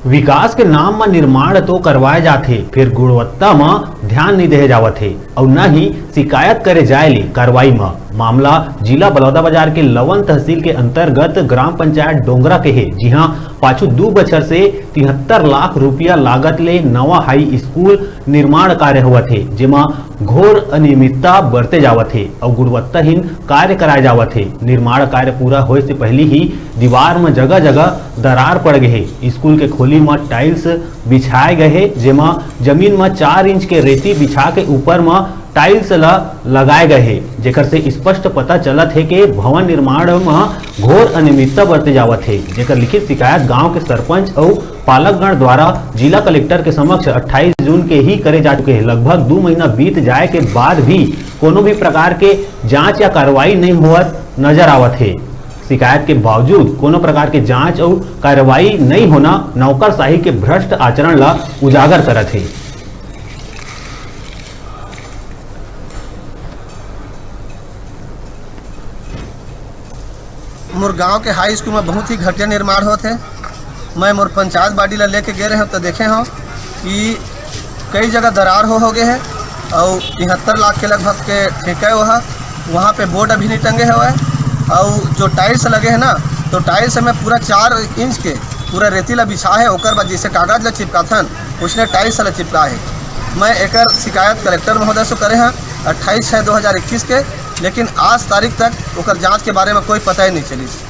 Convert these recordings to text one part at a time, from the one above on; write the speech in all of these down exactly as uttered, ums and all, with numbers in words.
विकास के नाम म निर्माण तो करवाए जाथे, फेर गुणवत्ता म ध्यान नइ देहे जावत हे, अउ न ही शिकायत करे जाए ले कार्रवाई म। मामला जिला बलौदाबाजार के लवन तहसील के अंतर्गत ग्राम पंचायत डोंगरा के हे, जिहां पाछू दू बछर से तिहत्तर लाख रुपया लागत ले नवा हाई स्कूल निर्माण कार्य होवत हे, जेमा घोर अनियमितता बरते जावत हे अउ गुणवत्ताहीन कार्य कराए जावत हे। निर्माण कार्य पूरा होए से पहिली ही दीवार म जगह-जगह दरार पड़ गे हे। स्कूल के खोली म टाइल्स बिछाए गए हे, जेमा जमीन म चार इंच के रेती बिछा के ऊपर म टाइल्स ल लगाए गए हे, जेकर से स्पष्ट पता चलत हे के भवन निर्माण म घोर अनियमितता बरते जावत हे, जेकर लिखित शिकायत गांव के सरपंच अउ पालकगण द्वारा जिला कलेक्टर के समक्ष अट्ठाईस जून के ही करे जा चुके हे। लगभग दू महीना बीत जाए के बाद भी कोनो भी प्रकार के जांच या कार्रवाई नहीं होवत नजर आवत हे। शिकायत के बावजूद कोनो प्रकार के जांच अउ कार्रवाई नहीं होना नौकरशाही के भ्रष्ट आचरण ला उजागर करत हे। मोर गांव के हाई स्कूल में बहुत ही घटिया निर्माण होत हे। मैं मोर पंचायत बॉडी ला लेके गे रहे हंव, तो देखे हंव कि कई जगह दरार हो, हो गए हे अउ तिहत्तर लाख के लगभग के ठेका हे वहाँ। वहाँ पे बोर्ड अभी नहीं टंगे हवय अउ जो टाइल्स लगे हे ना, तो टाइल्स में पूरा चार इंच के पूरा रेती ला बिछा हे, ओकर बाद जैसे कागज ला चिपकाथन, उसने टाइल्स ला चिपका हे। मैं एकर शिकायत कलेक्टर महोदय से करे हंव अट्ठाईस छः दो हज़ार इक्कीस के, लेकिन आज तारीख तक ओकर जांच के बारे में कोई पता ही नहीं चलिस।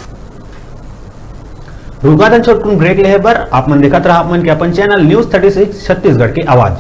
रुकाथन छोटकुन ब्रेक लेहे बर। आप मन देखत रहा आप मन के अपन channel news thirty six Chhattisgarh के आवाज।